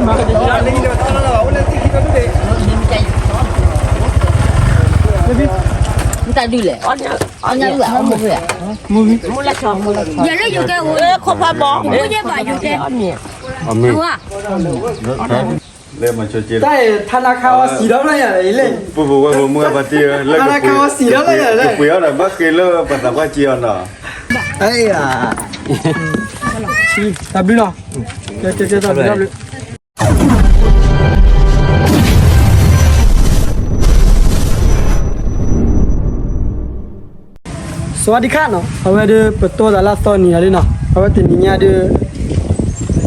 မတၤဒုလဲၣ်, အီၣ်ညၣ်အီၣ်မူဝဲ, ယလၢယိၤကဲအိၣ်, ခိၣ်ဖးဘီ, ယဲဘၣ်ယိၤကဲ, တၢ်အံၤ ထါနါခါဝဲစံးဒီဖျၢၣ်ညါလဲၣ်, ထါနါခါဝဲစံးဒီဖျၢၣ်ညါလဲၣ်, ကပှ့ၤအီၣ်ဒီးဘၣ်ဃ့လၢပသးပှၢ်ကံအီၤနီၤ, တၢ်ဘျုးနီၤ, ကဲကဲကဲ တၢ်ဘျုး စဝးဒံခါနီၤ, အဝဲဒၣ် ပတိၢ်သးလၢအသီနံၤလီၤလံနီၤ, အဝဲတနံၤညါဒၣ်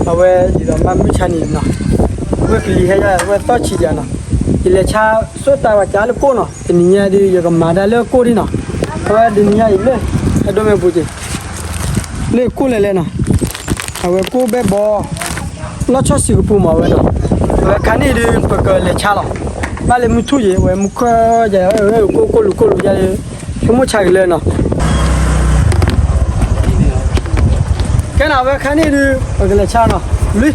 အဝဲဒ်သိးမၤမုၢ်ဆါနံၤနီၤ, ဝဲကလံၤဟဲယၤ ဝဲသီၣ်ဆံးယၤနီၤ, ယလဲၤဆါဆိတၢ်ဝဲကၢ်လၢကိၣ်နီၤ, တနံၤညါဒၣ် ယကမၤတၢ်လၢကိၣ်ဒၣ်နီၤ, အဝဲတနံၤညါအံၤလၢ ဟဲဒိးမ့ၢ်ပူၤက့ၤ လၢကိၣ်လဲၤလဲၤနီၤ, အဝဲကိၣ်ဘဲဘီ လီၢ်ဆီဆံးကပူၤမးဝဲနီၤ, အဝဲခါန့ၣ်ဒုး ပကလဲၤဆါလီၤ, ဘၣ်လၢမုၢ်ထူၣ်ယံၤ အဝဲမုၢ်ခွဲယၤ အဝဲကိၣ်ကိၣ်လူၤကိၣ်လူၤယၤ ဆိကမိၣ်ဆါက့ၤလၢနီၤ, ကဲနီၤ အဝဲခါန့ၣ်ဒုး ပကလဲၤဆါနီၤ, လွံ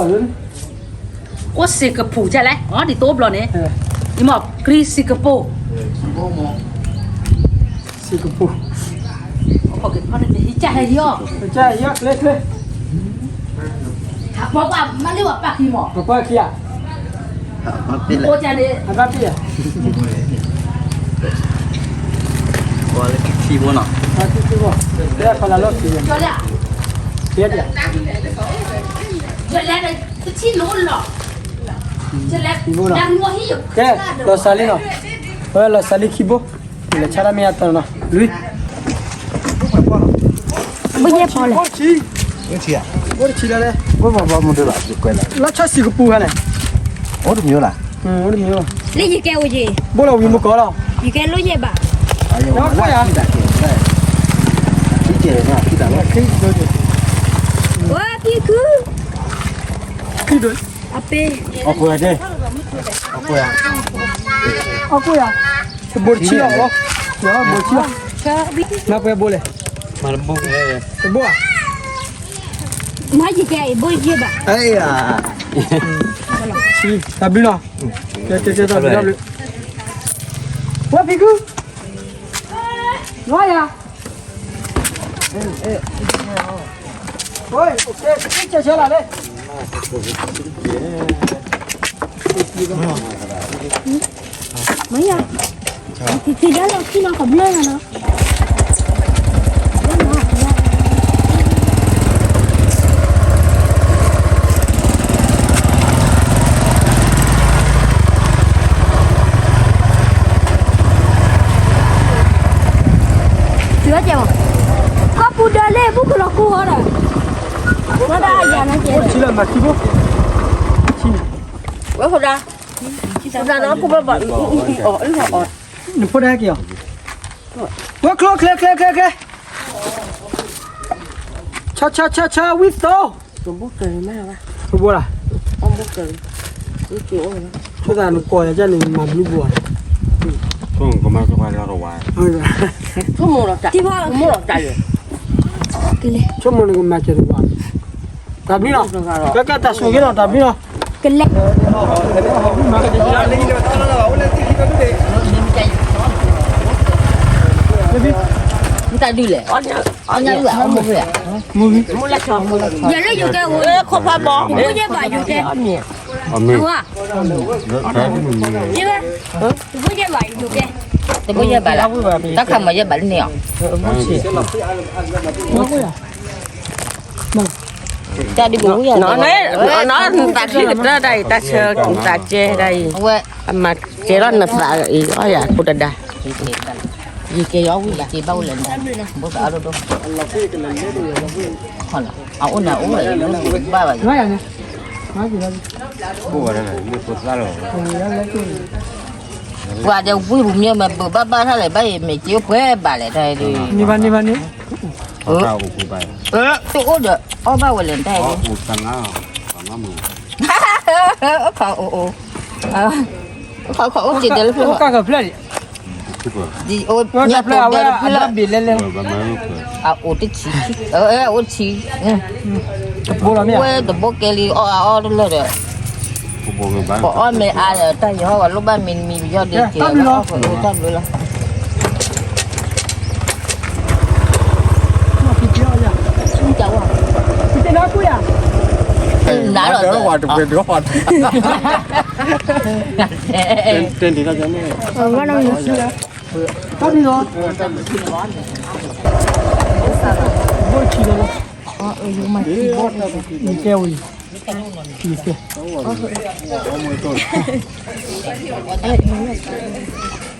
ၢ် အိၣ်စ့ကပူၤကလဲၣ်, အီၤဒ်သိးဘျီန့ၣ်, မ့ၢ်ကရံစ့ကပူၤ, စ့ကပူၤ, ဟံးကဟဲယီၤ, ကဟဲယီၤ ကျဲကျဲ, ပှၤမၤလၢပှၤပာ်ခံမး, ပှၤပာ်ခံဧါ, ပှၤပာ်ခံဧါ, ပှၤလၢခံခံဖိနီၤ, ခံခံဖိ, လၢဖးလၢလီၢ်ခံ, ကဲ, ကဲ, လီၤစှၤလံနီၤ, ဝဲလီၤစှၤလံခံဘိ, လဲၤဆါတၢ်မ့ၢ်အတၢ်နီၤ, လွံၢ် ဘိယဲၢ်ပီလဲၣ်, ဘိတဆံ, ဘိတဆံလီၤလဲၣ်, လီၢ်ဆီဆံးကပူၤဟဲလဲၣ်, အိၣ်တမံၤလီၤ, လၢယကဲအိၣ်က့ၤ, ဘိလီၤဝံၤမကီးလီၤ, ယကဲလိၣ်ယဲၢ်ဘၣ်, ဝဲဖံခု, အပ့, အီၣ်ကိၣ်ယၤ, ဘိတဆံလီၤ, ဘိတဆံလီၤ, မၤပှဲၤဘိလဲၣ်, တဘိဧါ, မၤယကဲအံၤဘိယဲၢ်ဘၣ်, တၢ်ဘျုးလီၤ, ကဲကဲကဲ တၢ်ဘျုး, ဝဲဖံခု, နွၤယၤ ဝဲ, ကဲဆဲဆဲလီၤလၢ, မ့ၢ်ယၤ, က့ၤက့ၤဒၣ်လၢခံနီၤ ကဘျၢနၤနီၤ, ကီၢ်ပူၤဒီးလၢ ဘူၣ်ကလီၤကူအီၤဒီး, ဝဲဒၣ်ယၤနီၤကဲ, အိၣ်တဆံလီၤ မၤခံဘိ, ဝဲဃိဒၣ်, ဃိဒၣ်နီၤ ကူဘၣ်ဘၣ်, အီၣ်အီၣ်, နဖိဒၣ်ဟဲက့ၤအီၤ, ဝဲချိ ချ့ချ့ချ့ချ့, ဆါဆါဆါဆါ ဝံသိ, ကဘိလၢ, ဆိသးနကိးယၤကန့ၣ် မၤဘျုးဘိဧါ, ဆိကမိၣ်နကမၤစၢၤတဝၤ, တၢ်ဘျုးလီၤ, ကဲကဲတၢ်ဆိၣ်ဂ့ၤလီၤ တၢ်ဘျုးလီၤ, ကလဲၤ မတၤဒုလဲၣ်, အီၣ်ညၣ်အီၣ်မူဝဲ, ယလၢယိၤကဲအိၣ်, ခိၣ်ဖးဘီ, ယဘိယဲၢ်ဘၣ်ယိၤကဲ, ယဘိယဲၢ်ဘၣ်ယိၤကဲ, တဘိယဲၢ်ဘးလီၤ, တၢ်ခးမီၤယဲၢ်ဘးလၢန့ၣ်အီၤ, တၢ်ဒ်ဘိဝံယၤ, နသးချံကတၢၢ်ဒၣ်အံၤ, တၢ်ဆၢနသးကဲဒၣ်အံၤ, အဝဲ, အမၤကဲထီၣ်နသးအံၤအီယၤဖိတဒါ, ယကဲယီၤဝံယၤ, ဘိကအီၣ်ဒိၣ်ဒိၣ်, အအိၣ်န့ၣ်အိၣ်ဝဲ, ဘၣ်ဘၣ်ယၤ ပှၤဒီးဝံပူၤမ့ၢ်မၤဘၣ်ဘၣ်ထီၣ်လဲၣ် ဘၣ်အံၤမ့ၢ်က့အိၣ်ပှဲၤဘၣ်လဲၣ်တၢ်ဒ်, န့ၢ်ဘၣ်န့ၢ်ဘၣ်န့ၣ်, အိၣ်ဒီးအီၣ်ဘၣ်ဝဲလဲၣ်တၢ်, ခီအိၣ်အိၣ်, ခီအိၣ်က့ၤတဲလၢဖျၢၣ်, အိၣ်ကၢ်ကဖျၢၣ်န့ၣ်, ဒ်အိၣ်ညါပျဲဝဲအဘၣ်ဘ့ၣ်လဲၣ်လဲၣ်, အအိၣ်တဆံ, အိၣ်တဆံ, ဝဲတဘိကဲလံအီၣ်အီၣ်တလၢဒီး ပအီၣ်မ့ၢ်အါဒီး တၢ်ယဟီၣ်ဝဲလိၣ်ဘၣ်မံၤမံၤပယီၢ်ဒ့က့ၤလီၤ, တၢ်ဘျုးလီၤ, နၤလီၤ, တၢ်ဘျုးလီၤ, ဘိၣ်ခံလီၤ, ကဲဝံၤ ခံဘိမနီၤ, ခံဘိ, ကဲလံ, တၢ်ဘျုးလီၤ, မ့ၢ်ဝဲ, မ့ၢ်ဝ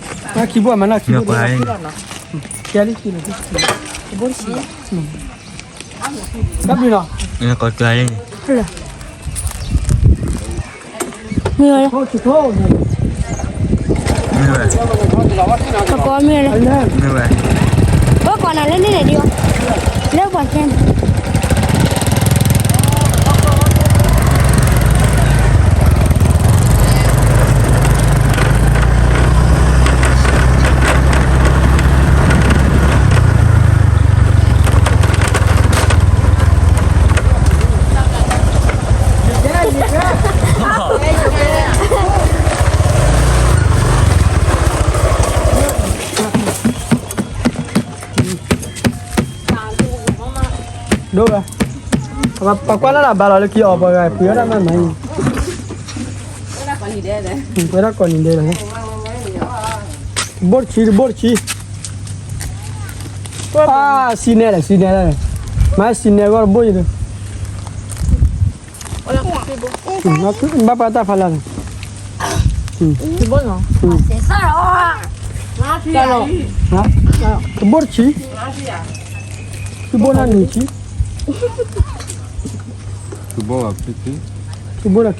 ဲ, ကီမ့ၢ်ဝဲ, မ့ၢ်ဝဲ, ပကွၢ်နၤလၢန့ၣ်န့ၣ်ဒံး, လၢပှၤကဲန့ၣ် ဒိၣ်ဝဲ, ပကွၢ်လၢ်လၢ်ဘၣ်လီၤလၢခံအီၤ ပှၤဂၤပှ့ၤအီၣ်တၢ်မၤမၤအံၤ, ပှ့ၤတၢ်ကိးနံၤဒဲးလီၤ, တဘိၣ်တဆံ တဘိၣ်တဆံ, အါ စံနဲၣ်လဲၣ် စံနဲၣ်လဲၣ်, မၤစံနဲၣ်ဂီၢ်တဘိၣ်ယၤဒီး ဘၣ်ပှၤတၢ်ဖးလၢ်န့ၣ်, တဘိၣ်တဆံ, တဘိၣ်တဆံ, တဘိၣ်ခံဆံ, လွံၢ်ဘိၣ်ဒီးလွံၢ်ဆံ, တၢ်ဘျုးလီ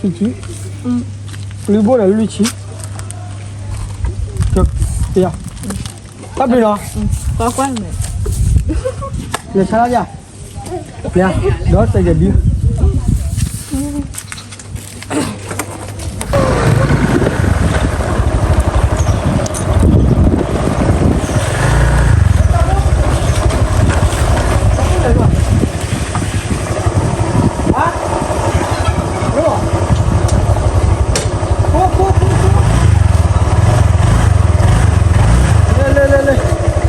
ၤ, လဲၤဆါလီၤယၤ, လဲၤ, ဒီးစဲးကဒု လဲၤလဲၤလဲၤလဲၤ, အိၣ်ယံၤကဲ, လဲၤ, ဘၣ်စံးလၢပှၤမုၢ်ပှၢ်စံးလီၤန့ၣ်, ဘၣ်စံး, ဒ်လဲၣ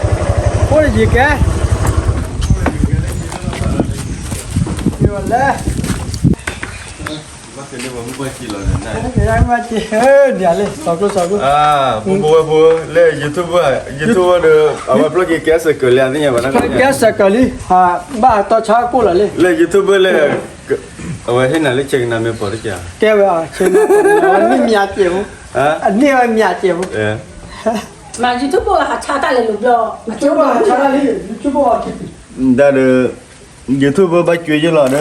်, စီၤကျိ စီၤကျိ, ပဝဲဖိ, လၢ YouTube, YouTube ဒီး အဝဲပျီက့ၤကဲစဲးကၢးလံ အသ့ၣ်ညါဘၣ်, ကဲစဲးကၢးလံ, ဘၣ်တီဆါကိၣ်လီၤလံ, လၢ YouTube လၢ အဝဲဟ့ၣ်နၤလၢ ဆဲးကနါ မ့ၢ်ပိာ်တက့ၢ်, ကဲဝဲ, ဆဲးကနါ မ့ၢ်မၠးစဲးဖိ, အန့ၢ်ဝဲမၠးစဲးဖိ, မ့ၢ် YouTube ဟးဆါတၢ်လဲၤလိာ်ဘျီ, မ့ၢ် YouTube ဟးဆါတၢ်လံ, YouTube အီၤခံ, ဒၣ်ဒီး YouTube ဘၣ်ကွ့ယလီၤဒီ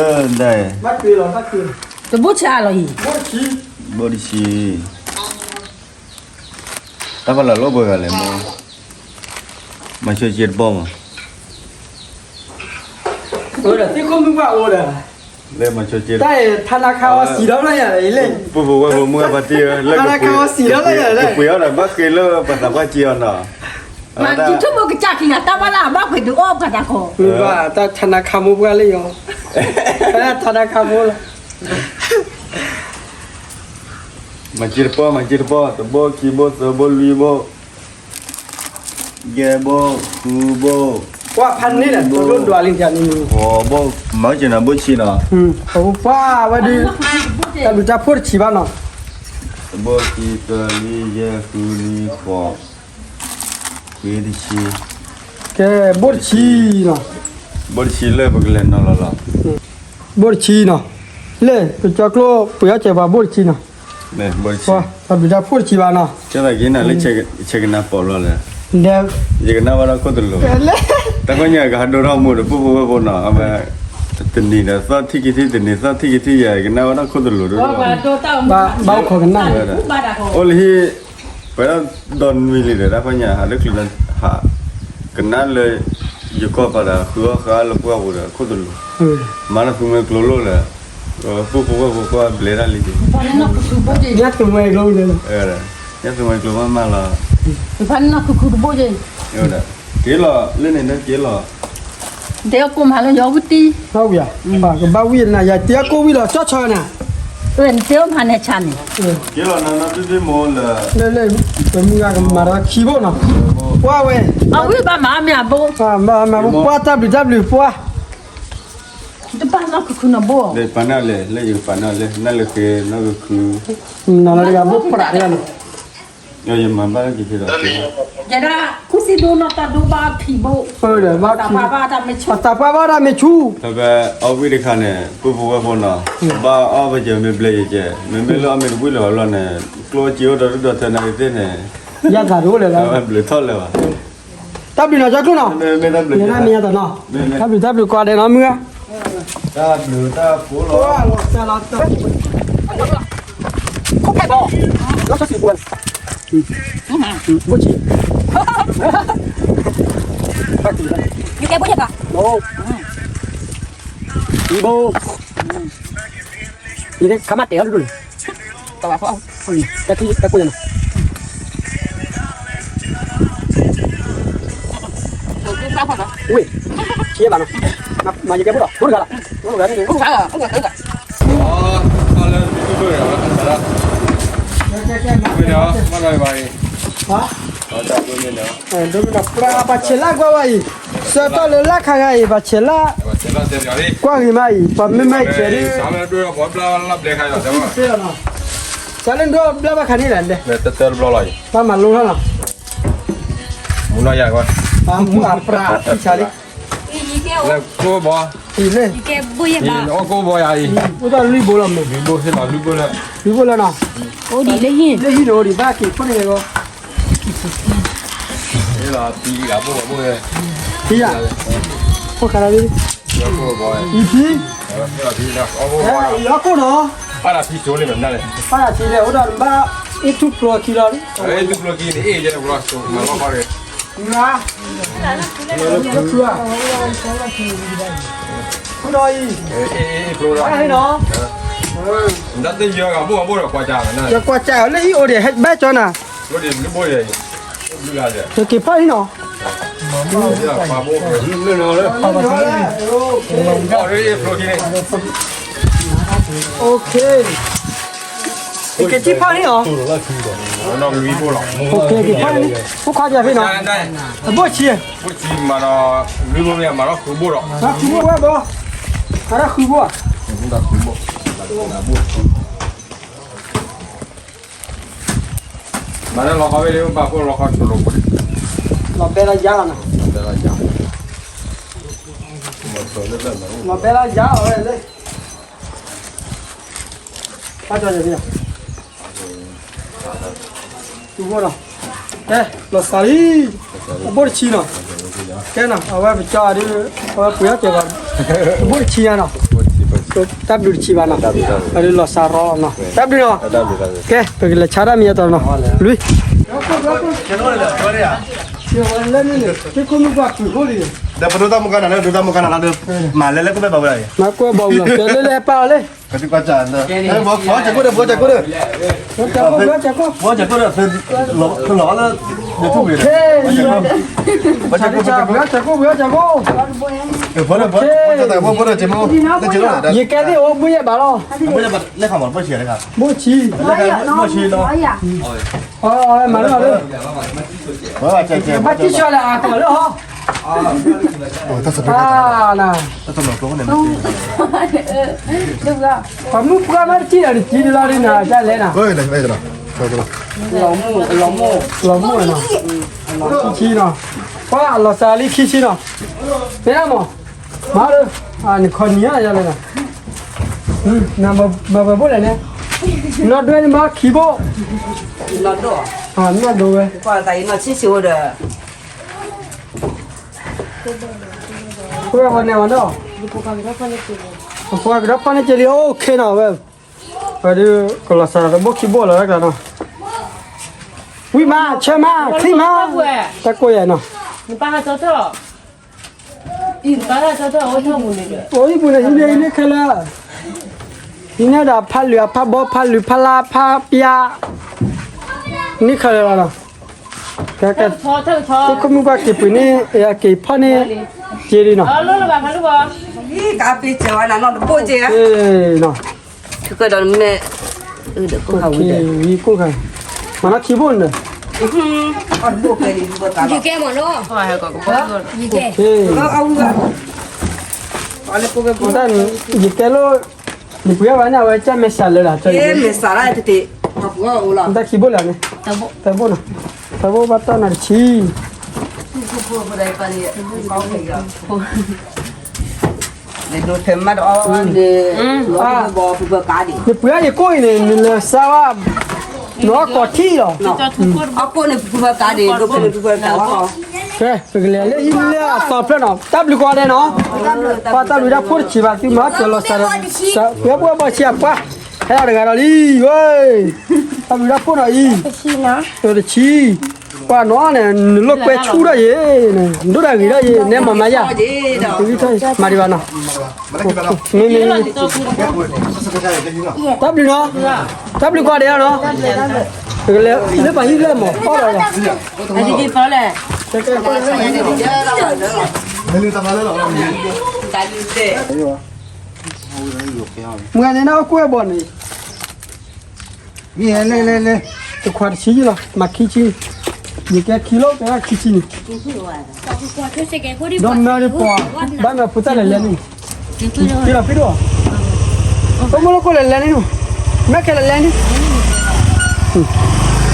း, ဘၣ်ကွ့လီၤ, ဘၣ်ကွ့လီၤ, တဘိၣ်ဆံအါလီၤအံၤ, ဘိၣ်တဆံ, ဘိၣ်တဆံ, တၢ်ဖးလၢ်လိၣ်ပှဲၤဂၤလဲၣ်မ့ၢ်, မၤဆိစ့တဘီၣ်မး, အိၣ်ဒီးသ့ၣ်ခိၣ်မုၢ်ပှၢ်အိၣ်ဒီး, လၢမၤဆိစ့, တၢ်အံၤ ထါနါခါဝဲစံးဒီဖျၢၣ်ညါအံၤလဲၣ်, ပူၤပူၤဝဲပူၤမုၢ်အပၢ်တံၢ်ဧၢ, လၢကပှ့ၤအီၣ်ဒီး ဘၣ်ဃ့လၢပှၤသးပှၢ်စ့အီၤနီၤ, မ့ၢ် YouTube ကစၢ်ခံဂၤတၢ်ဘၣ်လၢအဘၣ်ပှ့ၤဒုးအီၣ်ပှၤသးခီ, တၢ်ထါနါခါမိၢ်ပှၢ်လၢယီၤ, ထါနါခါမိၢ်လီၤ မၤစ့တပီၢ် မၤစ့တပီၢ် တဘိၣ်ခံဘိၣ်သၢဘိၣ်လွံၢ်ဘိၣ်, ယဲၢ်ဘိၣ် ဃုဘိၣ်, ကွၢ်ဖးန့ၣ်ဒီး တဘိၣ်ဒွးလံန့ၣ်, ဃိးဘိၣ်, မၤစ့နၤဘိၣ်ဆံနီၤ, ပှၤဝဲဒုး, တၢ်ဘျုးတၢ်ဖှိၣ်တဆံးဘၣ်နီၤ, တဘိၣ်ခံသၢလွံၢ်ယဲၢ်ဃုနွံဃိး, ဝံၤတဆံ, ကဲ, ဘိၣ်တဆံနီၤ, ဘိၣ်တဆံလၢပကလဲၤနီၤလီၤလီၤ, ဘိၣ်တဆံနီၤ, လၢပကၠီကျိၣ်ပှ့ၤအီၣ်စဲးပှၤ ဘိၣ်တဆံနီၤ, ဘိၣ်တဆံ, တၢ်ဘျုးတၢ်ဖှိၣ်တဆံဘၣ်နီၤ, ကဲသးက့ၤနၤလၢဆဲးကနါပိာ်လီၤလဲၣ်, ယကနၣ်ဘၣ်ဒီးခိၣ်သလုး, တၢ်ကီညါကဟးဒိၣ်ထီၣ်မူဒီး ပုၢ်ဖိဝဲၢ်ဖိနီၤ, အဝဲ တနံၤဒီးသီၣ်ထံၣ်က့ၤထံၣ် တနံၤသီၣ်ထံၣ်က့ၤထံၣ်ယဲ ကနၣ်ဝဲဒၣ်ခိၣ်သလုးဒိၣ်ဒိၣ်, ဘၣ်အိၣ်ခိးကနၣ်, အိၣ်လၢဟံၣ်, ပှဲၤဒီးဒီနွံလံဒီး တၢ်ကီညါ ဟးလၢချုးလၢဟး, ကနၣ်လၢ ယကီၢ်ပၤဒီး ဃုအီၣ်ဃုအီလၢပှၢ်ပူၤဒီး ခိၣ်သလုး, မၤလၢသူမှဲကျိလိၣ်လၢ ပုၢ်ဖိဝဲၢ်ဖိကွၢ်ဘျဲးတၢ်လံက့ၤ, ညၣ်သူမှဲကျိ, ညၣ်သူမှဲကျိမးမးလီၤ, က့ၤလီၤလၢန့ၣ်ဒီးက့ၤလီၤ, တဲကိၢ်မးလၢယီၤဝံၣ်တံၢ်, ပကဘၣ်ဝံၣ်နၤ ယတဲကိၢ်ဝံၣ်လီၤ ကၠီၣ်ဆီနၤ, နတဲမၤန့ၣ်ဆါန့ၣ်, က့ၤလီၤနီၤနီၤ ဒ်ဒ်မိၢ်လၢ, လၢလၢ, ပမုၢ်ဂၤကမၤဒီးခံဘိနီၤ, ပှၢ်ဝဲ, အဝံၣ်ဘၣ်မၤမ့ၢ်အဘိ, မၤဘိပှၢ် တၢ်ဘျုးတၢ်ဘျုးပှၢ်, တပာ်နီၢ်ခုခုနီၤဘိ, ပာ်နီၢ်လဲၣ် လၢယကပာ်နီၢ်လဲၣ် နၢ်လၢဃ့နီၢ်ကခု, နၤလၢယဘိၣ်ပြးတဂၤနီၤ, ယမၤဘၣ်က့ၤဒီး, ယဲဒၣ် ကူစံဒိနီၢ်တၢ်ဒိဘၣ်ဖံးဘိ, ဘၣ်ဖံး, တၢ်ပှၢ်ဘၣ်တၢ်မ့ၢ်ဆူၣ်, တၢ်ပှၢ်ဘၣ်တၢ်မ့ၢ်ဆူၣ်, ဖဲဖဲအီၣ်ဝံၣ်တခါန့ၣ် ပုၢ်ဖိဝဲၢ်ဖိနီၤ, ဘၣ်အီၣ်ပကဲမ့ၢ်ဘျဲးယကဲ, မ့မ့ၢ်လၢအီၣ်မ့ၢ်တဝံၣ်လၢၤဘၣ်လီၤန့ၣ် ကျိၣ်စ့အိၣ်ဒီးဒူၣ်ဒီးထၢနၤကသ့ၣ်န့ၣ်, ယၤသးတအိၣ်လၢၤလီၤ, ဘျုးထီၣ်လၢၤဘၣ်, တၢ်ဘျုးနီၤ ကၠီကျိၣ်နီၤ, မ့ၢ်တၢ်ဘျုး, မ့ၢ်တၢ်ဘျုး, တၢ်ဘျုးတၢ်ဘျုးကွၢ်ဒဲးနီၤ မုၢ်ဧါ, တၢ်ဘျုးတၢ်ဖှိၣ်လီၤ, ခိၣ်ဖဲဘီ, လီၤဆီဆံပှဲၤ, ဘိၣ်ဆံ, ယကဲဘိၣ်ယကၤ, ဘိၣ်, ယကဲခါမ့ၢ်တဲအီၤဒိၣ်ဒိၣ်လံ, တၢ်ဘၣ်ဖှိၣ်, တၢ်ကိၢ်ယနီၤ, ဝ့ၢ်, ဆံးဘၣ်နီၤ, မ့ယကဲဘိၣ်ဒီး ဘိၣ်တဂၤလီၤ, ဘိၣ်တဂၤန့ၣ်, ဘိၣ်တဂၤ, မ့ၢ်ဒီး မ့ၢ်ဒီးဘၣ်အံၤ, ဒိၣ်မ့ၢ်ဒီး ပှၤဘၣ်ဆဲးလၢကွၢ်ဝဲအံၤ, ဆၢကတီၢ်လၢလၢခါဂၤအံၤ ဘၣ်ဆဲးလၢ, ကွၢ်ဂ့ၤမးအံၤ ပှၤမ့ၢ်မၤဆဲးဒ်, တၢ်လၢဒိၣ်ဘျၢဘၣ်ခါန့ၣ်လဲၣ်, ဘၣ်မၤလိထီၣ်နီၤ, မူနီၢ်ယၤကွၢ်, မူအပြး ဖံဆါလံ, လၢကိၢ်ဘီ, အံၤလၢ, အိၣ်ကိၢ်ဘီယၤအံၤ, အိၣ်တၢ်လွံၢ်ဘိလီၤမ့ၢ်, လွံၢ်ဘိလီၤနီၤ, အိၣ်ဒံးလၢဟံၣ်, လၢဟံၣ်န့ၣ်အိၣ်ဒံးဘၣ်က့ၤခိၣ်န့ၣ်ဂီၢ် ဖံယၤ, ဖိခါလီၤ, အံၤဖံ, အံၤဟီၣ်ခိၣ်နီၤ, ပာ်တၢ်ဖံလဲၣ် အိၣ်ဒီးနဘၣ်, အ့ၣ်ထူၣ်ဖျိခံလီၤ, လၢဖုဧါ, ဖုဒီးအံၤ, ဖုဒီးအံၤနီၤ, ယကွၢ်ကၢ်အီၤလၢဟံၣ်အိၣ်ဒံး ဟဲဘၣ်ကၠီနၤ, ယက့ၤဖၣ်ဟံၣ်နီၤ, ယက့ၤဖၣ်ဟံၣ်နီၤ, ဖိခွါကၢ်ဖံနီၤ, အဘိၣ်ဆံး, ဃုဘိဝဲဘီ, အဃုဘိ, အဃုဘိ, မၤလၢလီၤခီဝဲလၢပာ်ဖှိၣ်လီၤခီဆိလိာ်ဖိန့ၣ်, လီၤဘဲလီၤယါလီၤနီၤ, လီၤဘဲလီၤယါလီၤဝဲလၢ, ဘၣ်ကၠီယၤဖံ, ဃုဘိနီၤ, ကဲ, လီၤစှၤလံ, အဘိၣ်တဆံနီၤ, ကဲနီၤ အဝဲပကၠီဒ်, အဝဲပှ့ၤအီၣ်ကဲၤဘၣ်, အဘိၣ်တဆံညါနီၤ, တၢ်ဘျုးတဆံဘၣ်နီၤ, အဒုးလီၤစှၤရီနီၤ, တၢ်ဘျုးနီၤ, ကဲ ပကလဲၤဆါတၢ်မံၤအတီၤနီၤ, လွံၢ် ဒီးပဒိတၢ်မူကါနၤလၢ ဒိတၢ်မူကါနၤလၢ မၤလဲၣ်လၢကဘဲဘၣ်ဝဲဒၣ်, မၤကွဲဘီမနီၤ တဲလၢလဲၣ်ပာ်အီၤလၢ ကသံၣ်ကွၢ်စၢ်, ဘီကၠဲးကိၣ်ဒီး ဘီကၠဲးကိၣ်ဒီး, ဘီကၠဲးကိၣ်, ဘီကၠဲးကိၣ်ဒီး, လီၤလၢ YouTube န့ၣ်, ဘီကၠဲးကိၣ်, ဘီကၠဲးကိၣ်, ဘီကၠဲးကိၣ်, ဘီကၠဲးကိၣ်, ယကဲသ့ၣ်အိၣ်ဘှ့ၣ်ယဲၢ်ဘၣ်လီၤ, ဘိၣ်ဆံ, ဘိၣ်ဆံလီၤ, မၤလၢလီၤလၢ, ဘၣ်တံၢ်ဆှၢလၢအကီၢ်လၢဟီ ပှၤမုၣ်ပှၢ်မ့ၢ်တထံၣ်ဒီးတထံၣ်လီၤဒ်နၤ တၢ်လဲၣ်နၤ, လီၤမုၢ်, လီၤမုၢ်နီၤ, ခံဆံနီၤ, ပှၤလီၤစှၤလံခံဆံနီၤ, တဲဒၣ်မး, မၤလၢ, နခီနံၤဧါယၤလဲၣ်, မၤဘၣ်ဘိလဲၣ်န့ၣ်, နီၢ်ဒွဲန့ၣ်မၤခံဘိ, နီၢ်ဒိၣ်ဝဲ, ဝဲန့ၣ်ဝဲဒီး, ပှၤကဒီးဖီန့ၢ်က့ၤလံ OKနီၤဝဲ, ဝဲဒုးကလီၤစှၤတဘိခံဘိလီၤတၢ်ကျါနီၤ, ဝံၣ်မး ဆၢမး ချံမး, တၢ်ကိၢ်ယၤနီၤ, အိၣ်ဟံၣ်ပူၤန့ၣ် ဟံးန့ၢ်ဟံးန့ၢ်ခဲလၢာ်, ဟံးန့ၢ်ဒီးဖးလွံၢ်အဖးဘီဖးလွံၢ်ဖးလါဖးပျၢ်, န့ၢ်ခဲလၢာ်လီၤနီၤ, ကဲ, ကဲ, ကဲ, ကမုၢ်ပှၢ်က့ၤပှ့ၤန့ၣ် က့ၤဖီၣ်န့ၢ်, က့ၤလံနီၤ, ကါပ့ၤစၢၤဝဲနၤနီၤတဘိက့ၤ, နီၤ, ထုကဒီးမ့ၢ်, ကိၢ်ခါ, မၤနီၢ်ခံဘိန့ၣ်, ယကဲမ့ၢ်နီၤ, ယကဲ, ယကဲလိၣ်, ယပှ့ၤဝဲန့ၣ် အဝဲကၢ်မဲာ်ဆှးလၢာ်, မဲာ်ဆှးလၢတတ့ၢ်, တၢ်ခံဘိလၢာ်န့ၣ်, သၢဘိနီၤ, သၢဘိဘၣ်တၢ်နီၤတဆံ နပှ့ၤယကိၢ်အံၤန့ၣ် နလဲၤစါဘၣ်, နအီၣ်ကိးထံၣ်လီၤ, ကဲ, ပကလဲၤလၢဟံၣ်လၢအသီဖျၢၣ်နီၤ, တၢ်ဘျုးကိးဂၤဒဲးနီၤ, ပှၤတၢ်ဘျုးတၢ်ဖှိၣ်တဆံးဘၣ်သုမၤစၢၤလီၤစှၤဒီး, ပှၤပှၤဘၣ်ဆံးအပှၤ, ဟဲလီၤတဂၤဒီးလံ, ဝဲ, တၢ်ဘျုးတၢ်ဖှိၣ်နီၤအံၤ, တဆံ, ပှၤနီၤန့ၣ် နလိာ်ကွဲဆူၣ်ထီၣ်ယဲ, နဒိၣ်ဒၣ်ဂ့ၤထီၣ်ယဲ, နဲမၤမၤယၤ, မၤဒံးဘၣ်နီၤ, မ့မ့မ့, တၢ်ဘျုးနီၤ, တၢ်ဘျုးကိးဂၤဒဲးနီၤ, ပကလဲၤလၢပှၤဟံၣ်လၢမၤအီၣ်ဒီးလီၤ, မုၢ်ဂၤန့ၣ်နအိၣ်ကွဲဘီန့ၣ်, တခွးတဆံလီၤ မၤခံဆံ, ယကဲခံလီၤ ကဲခံဆံန့ၣ်, ဒီးမၢ်ပှၤ, ဘၣ်မၢ်ဖိသၣ်လဲၤလဲၤန့ၣ်, ဖံလီၤဖံဒိၣ်, ပမိၢ်လၢကိၣ်လဲၤလဲၤန့ၣ်, မ့ၢ်ခဲလဲၤလဲၤန့ၣ်,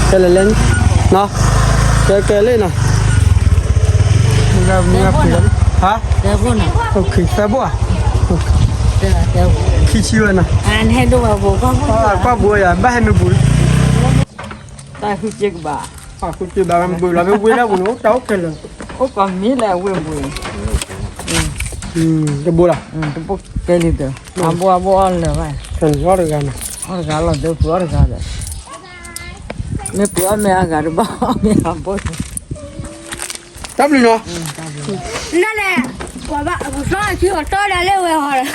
ခဲလဲၤလဲၤန့ၣ်, ကဲကဲလၢနီၤ, သၢဘိနီၤ, သၢဘိဧါ, ခံဆံဝဲနီၤ, ကွၢ်ဘိယၤ ဘၣ်ဟဲမ့ၢ်ဘူးလံ, တၢ်ဃုစ့ကဘၣ်, ဃုစ့ဘၣ်မ့ၢ်ဘူးလီၤ မ့ၢ်ဝ့ၢ်လၢပူၤန့ၣ် အိၣ်တၢ်အိၣ်ခဲလၢာ်, အိၣ်ပှၤမ့ၢ်လဲၤဝ့ၢ်ဘူး, တဘိလီၤ, တဘိကဲလံဒီး, အဘိအဘိအီၣ်လၢၤဘၣ်, အီၣ်တဂၤနီၤ, အီၣ်တဂၤလီၤ ဒီးပှ့ၤအီၣ်တဂၤဒီး, မ့ၢ်ပှ့ၤအီၣ်မ့ၢ်အဂၤတဘၣ် မ့ၢ်အဘိ, တၢ်ဘျုးနီၤ, နလဲၤ, ပှၤဘၣ်အကစီၣ်အထံအီၤတီဒၣ်လၢဝဲဟီ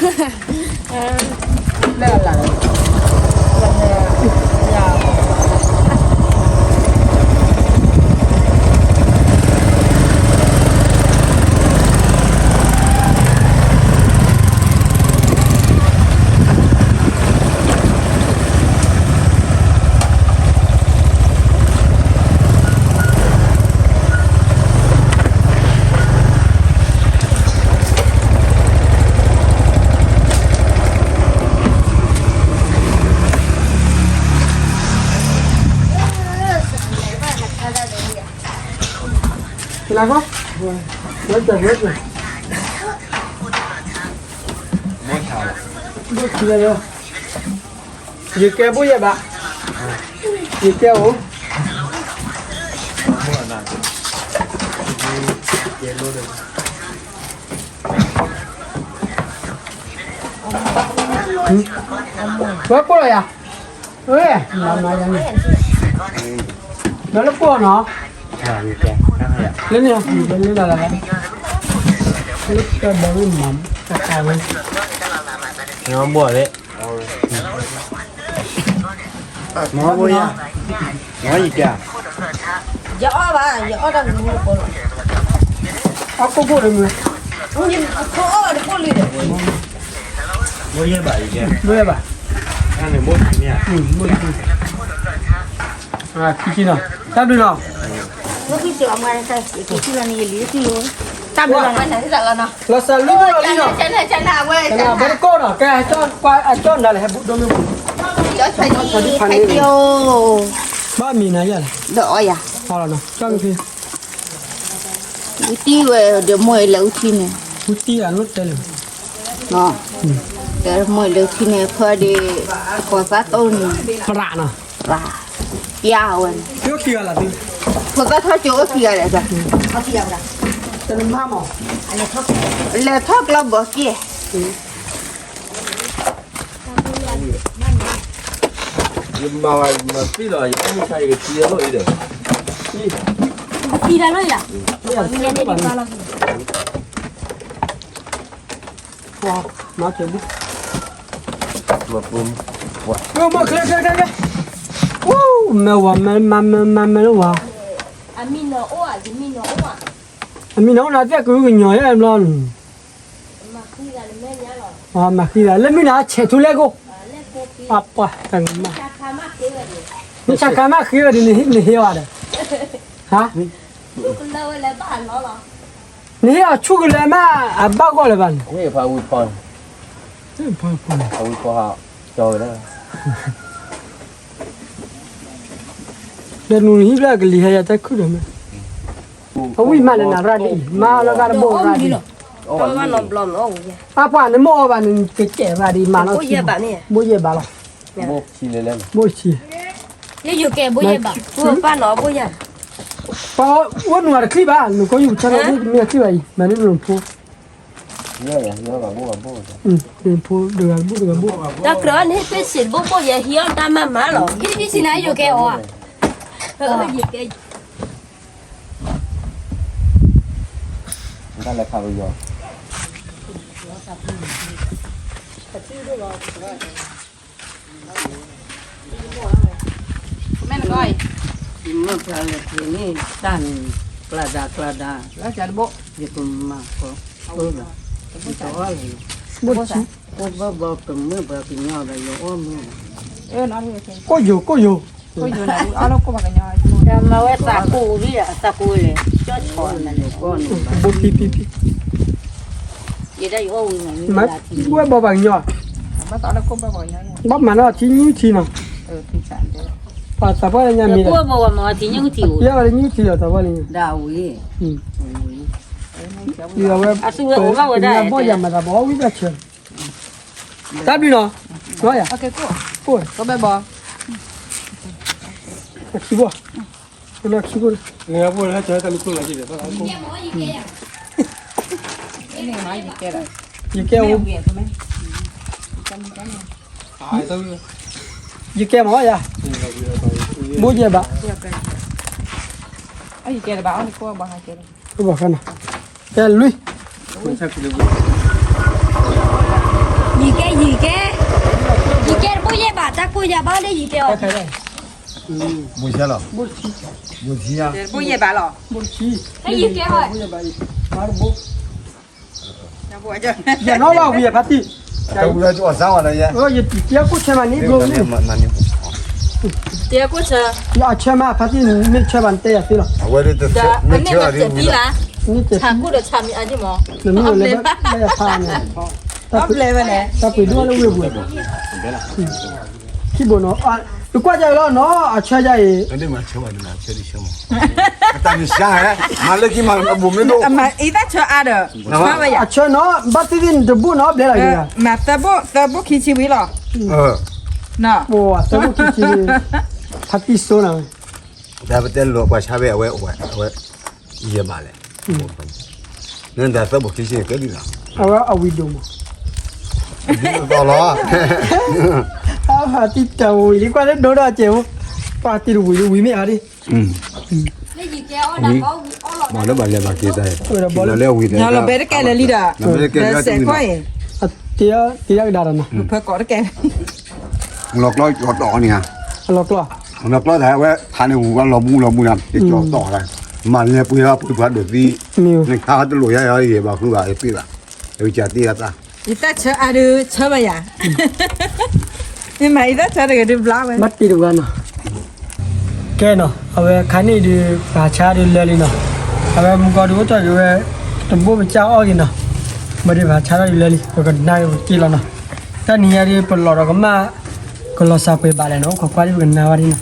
ဒီး ယကဲဘိယဲၢ်ဘၣ်, ယကဲအိၣ်, ဝဲကိၢ်လီၤယၤ, ဝဲ, မၤလၢကိၢ်နီၤ, လၢန့ၣ်, လၢန့ၣ်လၢ, လၢကဘီဝဲမၤ, ကဝဲ, ဘိလၢ မ့ၢ်ဘိယၤ, မ့ၢ်ယကဲ, ယအီၣ်ဘၣ်, ယအီၣ်တၢ်မနုၤကိၢ်လီၤ, အီၣ်ကိၢ်ဘိလၢမ့ၢ်, ယအီၣ်တကိၢ်လံဒီး, ဘိယဲၢ်ဘၣ်, ယကဲ, ဘိယဲၢ်ဘၣ်, ဘိယဲၢ်, ခံဆံနီၤ, တၢ်ဘျုးနီၤ, တၢ်ဘျုးနီၤ, လီၤစှၤလံဘိလီၤလံနီၤ, ဘၣ်တကိၢ်နီၤ, ကဲ, အကၠီၣ်နၤလၢဟဲဘူးဒိၣ်မ့ၢ်ဘူး, ဘၣ်မံၤနၤယၤလဲၣ်, ဒီးအီယၤ, ကၠီၣ်မ့ၢ်ဖံ, ကၠီၣ်မ့ၢ်ဖံ, အူတံၢ်ဝဲဒီးမိၢ်အလဲၤအူထံန့ၣ်, အူတံၢ်အလိၣ်တဲလၢ, ဒီးမိၢ်အလဲၤအူထံန့ၣ် ဖၢဒံး, ပှၤသးတိၢ်န့ၣ်, မရၣ်နီၤ, ပျၢ်ဝဲန့ၣ်, ဖိသၣ်ထီၣ်ကၠိအိၣ်ခံဂၤလဲၣ်, တနမါမး, လဲၤထီၣ်ကျီဘီက့ၢ် ယမၤဝဲမၤသံလီၤ ယအီၣ်မုၢ်ဆါယကထံအလိၣ်အံၤဒီး, ထံလၢလိၣ်အံၤလီၤ, မၤကဲဘု, မၤကျဲကျဲကျဲ, မဲဝဲမဲမၤမဲမၤမဲလၢဝဲ, အမံၤနီၤအိၣ်နၤသ့ၣ်ကရူၢ်ကညီၤယဲၢ်ဘျီန့ၣ်, မၤဃံသးလၢမုၢ်နၤဆဲးထူလဲၣ်ကိၢ်, အပှၤတနမါ, မ့ၢ်ဆါခါမးဃ့ဝဲဒ်န့ၣ် နဟ့ၣ်အီၤဒီး, ဟါ, နဟ့ၣ်အီၤဆူၣ်ကလဲၤမး အဘၣ်ဂီၢ်လၢၤဘၣ်န့ၣ်, ဒီးနူနဟံၣ်ဘျၣ်ကလံၤဟဲယၤတၢ်ခုၣ်ဒီးမး, အဝံၣ်မးလၢနၤရၣ်ဒ်အံၤ မၤလၢဂၤတဘိရၣ်ဒ်အံၤ, အပှၤနမ့ၢ်အီၤဘၣ်န့ၣ် ကကဲးဘၣ်ဒ်မၤလီၤ, ဘိယဲၢ်ဘၣ်လီၤ, ဘိယဲၢ်ဘၣ်, ပှၤအိၣ်နူၤတချံၣ်ဘၣ် နကီၢ်ယူၤ ဆၢလီၤမ့ၢ်အချံၣ်ဘၣ် မၤန့ၢ်နဖိ, နဖိတဂၤတဘိတဂၤဘိ, တၢ်ကြၢးန့ၣ် ဟ့ၣ်တဘိဘိယဲၢ်ဟံးအီၣ်တၢ်မၤမၤလီၤ, ဟံၣ်နၤယိၤကဲအီၤဧါ, တၢ်လဲၤခးပယီၤ, မ့ၢ်နကီၢ်အံၤ, မ့ၢ်ဖျါလၢက့ၤန့ၣ် တၢ်န့ၣ် ကျါဒၣ်ကျါဒၣ်, ယကမၤကီး, ဘိၣ်, ဘိၣ်, ဘိၣ်ဘီကမၢဘီကညီဒီးယအီၣ်မ့ၢ်, ကိၣ်ယိၤ ကိၣ်ယိၤ, မၤဝဲသးကိၣ်ဝံၤ သးကိၣ်လဲၣ်, ကၠီဆီ, ဘိၣ်ဖံဖံဖံ, မၤဝဲဘီပှၤကညီ, ဘၣ်မၤနီၢ်ထံညူထံနီၤ, ပှၤသးပှၢ်လၢညါမ့ၢ်ဒီး, ယဲဝဲလၢညူထံဒီးသးပှၢ်လၢညါ, ဒ်ဝဲ, ပှၤဘီၣ်ယၤမၤသးဘီဝံသးဆၢ, တၢ်ဘျုးနီၤ, ကိၣ်, ခံဘိ, ခံဘိ, ယကဲ, ယကဲမ့ၢ်ယၤ, ဘိယဲၢ်ဘၣ်, ကဲလွံၢ်, ယကဲ, ယကဲ, ယကဲတဘိယဲၢ်ဘၣ် တၢ်ကိၢ်ယၤဘၣ်လၢယကဲအီၤ, ဘိယဲၢ်ဘၣ်လီၤ, ယကဲ, ယနီၣ်ဘၣ်ဝံၤအဖါတံၢ်, ယတံၤတံၤကိၣ်ဆၢမးန့ၣ်, အဆၢမးဖါတံၢ်န့ၣ် မ့ၢ်ဆၢဘၣ်နတဲယၤသ့လီၤ, နမ့ၢ်လၢဘၣ်ယၤဖါန့ၣ်, တၢ်ပှ့ၤဒိၣ်လၢဝ့ၢ်ပူၤ, ခံဘိနီၤ, နကွၢ်ကလီနီၤ အဆၢယၤအံၤ, တၢ်မၤဆၢဘၣ်နမၤဆၢဒ်ဆၢမး, တၢ်မၤဆၢ, မၤလၢခံမး အဘူးမ့ၢ်ဒိၣ်, အဆၢနီၤ ဘၣ်သ့ၣ်သ့ၣ်နတဘိၣ်နီၤ ဘျဲလီၤ, မၤသၢဘိၣ်ခံဆံဝံၤလီၤ, သၢဘိၣ်ခံဆံ, ဖါတံၢ်စိနၤ, တၢ်ပတဲလိာ်ပှၤဆါဝဲအဝဲ, အဝဲ, ယဲၢ်ဘၣ်လဲၣ်, နတၢ်သၢဘိၣ်ခံဆံန့ၣ်ကဲဒ်လီၤ, အဝဲအဝံၤဒိၣ်မး, ဒ်သိးလီၤ, ဖါတံၢ်တၢ်ဝံၤလံကွၢ်လၢဒိၣ်ဒီးစဲးဖိ, ပှၤတံၢ်တဝံၤလံဝံၤမ့ၢ်အါဒံး, ဝံၤ, ဘၣ်လၢဘၣ်လဲၤဘၣ်က့ၤတၢ်, လီၤဘဲတကဲလၢာ်လံဒီး, စဲးခွီအံၤ, တ့ကဒါဒီးနီၤ, ဖဲကိးတကဲ, လီၤကျီကၠီတီၢ်န့ၣ်ဧါ, လီၤကျီ, လီၤကျီတၢ်ဝဲ ဖးန့ၣ်ဝူၤဝဲလီၤမူလီၤမူနၤ ကၠီတီၢ်, မၤလဲၤပှ့ၤလီၤပှ့ၤပှၤဒိးသံ, နခါတလိာ်ယါယါယဲဘၣ်ဃုဘၣ်သ့ဘၣ်, ဝံၤကၢ်တ့အသး, ယတၢ်ဆၢအါဒုးဆၢဘၣ်ယၤ, မ့ၢ်မၤယတၢ်ဆၢတဂ့ၤဒုးဘျါဝဲ, ဘၣ်တ့တဝဲနီၤ, ကဲနီၤ အဝဲခါန့ၣ်ဒုး ပဟးဆါဒုးလၢာ်လံနီၤ, အဝဲမူကီဒုးအိၣ်ထီၣ်ဒုးဝဲ, တဘိပစၢ်အီၣ်ဂ့ၤနီၤ, ဘၣ်ဒုးပဟးဆါထီၣ်ဒုးလၢာ်လံ ပကနၣ်ဝဲက့ၤလီၤနီၤ, တၢ်နံၤညါဒုးပလီၢ်ဒီးကမၣ်, ကလီၤစၢ်ပှဲၤဘၣ်လဲၣ်နီၤ အိၣ်ခိးကွၢ်ဒုးပကနၣ်ဝဲဒၣ်နီၤ.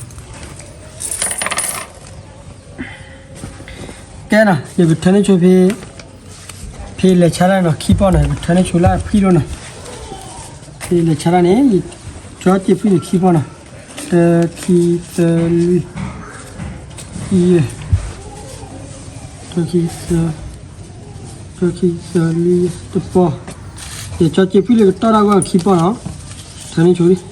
ကဲနီၤ ယကထၢန့ၢ်ဆိဖဲ ဖဲလဲၤဆါတၢ်နီၤ ခံပီၢ်နီၤ ယကထၢန့ၢ်ဆိလၢအဖှံၣ်ဒိၣ်နီၤ, ဖဲလဲၤဆါတၢ်န့ၣ် ယကၠီက့ၤဖှံၣ်န့ၣ်ခံပီၢ်နီၤ, တၢ ခံ သၢ လွံၢ် ယဲၢ် တၢ ခံ သၢ တၢ ခံ သၢ လွံၢ် ယဲၢ် တပီၢ်, ယကၠီက့ၤဖှံၣ်လၢကတီၢ်တၢ်ဂီၢ်ခံပီၢ်နီၤ, ထၢန့ၢ်ဆိလံ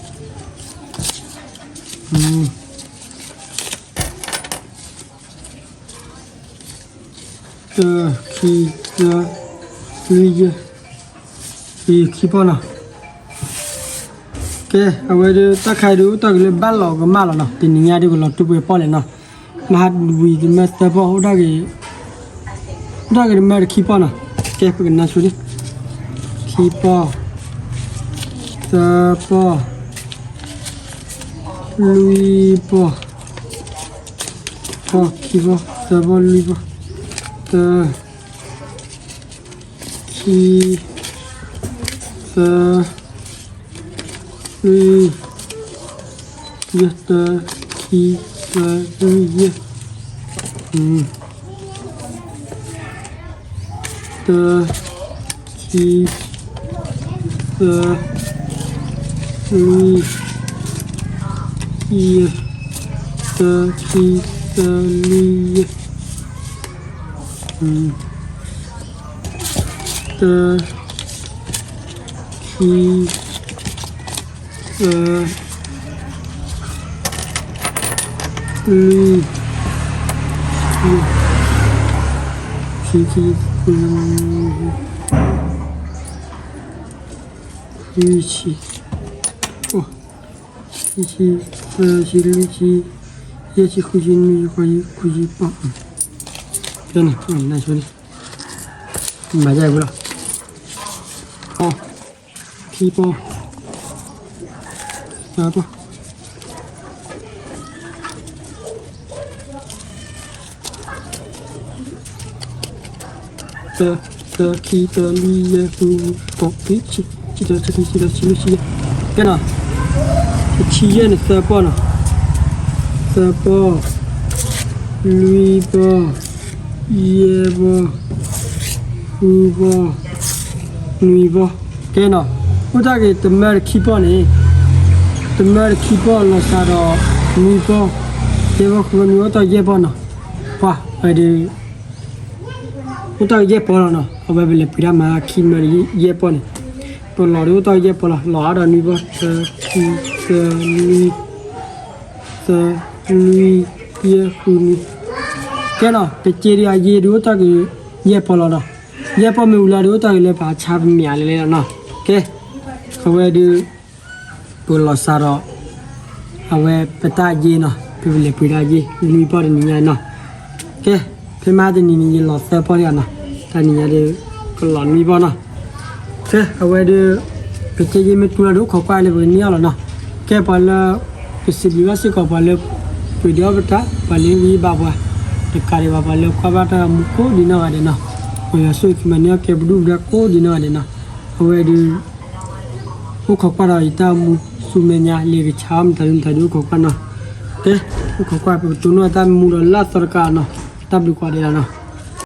တၢ ခံ သၢ လွံၢ် ယဲၢ် ခံပီၢ်နီၤ, ကဲ အဝဲဒၣ်တၢ်ခါအံၤဒုး အိၣ်တ့ၢ်က့ၤလၢဘၣ်လီၤကမၣ်လီၤနီၤ, တနံၤညါဒုးကလီၤတူာ်ပှဲၤပီၢ်လဲၣ်နီၤ, မဟါဝံၤတမၢသၢပီၢ် အိၣ်တ့ၢ်က့ၤတမၢတခံပီၢ်နီၤ, ကဲ ပကနၢ်ဆိလံ ခံပီၢ် သၢပီၢ် လွံၢ်ပီၢ် ပီၢ် ခံပီၢ် သၢပီၢ် လွံၢ်ပီၢ် တၢ ခံ သၢ လွံၢ် ယဲၢ် တၢ ခံ သၢ လွံၢ် ယဲၢ် တၢ ခံ သၢ လွံၢ် ယဲၢ် တၢ ခံ သၢ လွံၢ် ယဲၢ် တၢ ခံ သၢ လွံၢ် ယဲၢ် ခံ ခံ လွံၢ် ဆံ အိၣ် ခံ ဆံ သၢ ဆံ လွံၢ် ဆံ ယဲၢ် ဆံ ဃု ဆံ နွံ ဆံ ဃိး ဆံ ခွံ ဆံ ပီၢ် ကဲနီၤ နဆိလံ မၤယဲၢ်ဝဲလီၤ ပီၢ် ခံပီၢ် သၢပီၢ် တၢ တၢ ခံ တၢ လွံၢ် ယဲၢ် ဃု ဃိး ခွံ ဆံ ဆံတၢ ဆံခံ ဆံသၢ ဆံလွံၢ် ဆံယဲၢ် ကဲနီၤ တဆံယဲၢ်န့ၣ် သၢပီၢ်နီၤ သၢပီၢ် လွံၢ်ပီၢ် ယဲၢ်ပီၢ် ဃုပီၢ် နွံပီၢ် ကဲနီၤ အိၣ်တ့ၢ်က့ၤတမၢတခံပီၢ်န့ၣ် တမၢတခံပီၢ်လီၤစှၤဒီး နွံပီၢ် ယဲၢ်ပီၢ် ဃုပီၢ် နွံပီၢ် အိၣ်တ့ၢ်က့ၤယဲၢ်ပီၢ်နီၤ ပှၤ ဝဲဒၣ် အိၣ်တ့ၢ်က့ၤယဲၢ်ပီၢ်လီၤနီၤ အဝဲပလဲၤပှ့ၤတၢ်မၤခံမၢယဲၢ်ပီၢ်န့ၣ် ပလီၤဒုးအိၣ်တ့ၢ်က့ၤယဲၢ်ပီၢ်လီၤ လီၤအါဒီးနွံပီၢ် သၢ ခံ သၢ လွံၢ် သၢ လွံၢ် ယဲၢ် ဃု နွံ ကဲနီၤ ပက့ဒုးအယ့ဒုးအိၣ်တ့ၢ်က့ၤ ယဲၢ်ပီၢ်လီၤနီၤ ယဲၢ်ပီၢ်မ့ၢ်ဝံၤလီၤဒုးအိၣ်တ့ၢ်က့ၤလၢပှၤဆါပမ့ၢ်အါလဲၣ်လဲၣ်လီၤနီၤ ကဲ အဝဲဒုး ပလီၤစှၤဒီး အဝဲပတၢ်ယ့ၢ်နီၤ ပပလဲၤပှ့ၤတၢ်ယ့ၢ် နွံပီၢ်တနံၤညါနီၤ ကဲ ဖဲမဟါတနံၤန့ၣ် ယလီၤသၢပီၢ်ဒံးနီၤ တနံၤညါဒုး ကလီၤနွံပီၢ်နီၤ ကဲ အဝဲဒုး ပက့ယ့ၢ်မ့ၢ်တူၢ်လီၤဒုး အိၣ်ခိးကွၢ်လၢပကန့ၢ်အီၤလီၤနီၤ ကဲပှၤလၢ ကစံးဘျုးဘၣ်စ့ၢ်ကီးပှၤလၢ ပှ့ၤဒီးပတၢ် ပှၤလၢဂံၢ်ဘါပှၤ တကးဒံးဘၣ် ပှၤလၢကွၢ်ဘၣ်တၢ်ဂီၤမူကိးဒံးနီၢ်ဂၤဒဲးနီၤ ပယီၤဆိၣ်ဂ့ၤကမၤန့ၢ်အီၣ်ကဲပဒုၣ်ပဒါကိးဒံးနီၢ်ဂၤဒဲးနီၤ အဝဲဒုး အိၣ်ခိးကွၢ်ဒီးယတၢ်အိၣ်မူဆူမဲာ်ညါ လၢကဆါအီၣ်မတၤဒုမတၤဒုး အိၣ်ခိးကွၢ်နီၤ ကဲ အိၣ်ခိးကွၢ် ပကတိၢ်နီၣ်တၢ်မူဒီးလၢအသီတကးနီၤ တၢ်ဘျုးကိးဂၤဒဲးလီၤနီၤ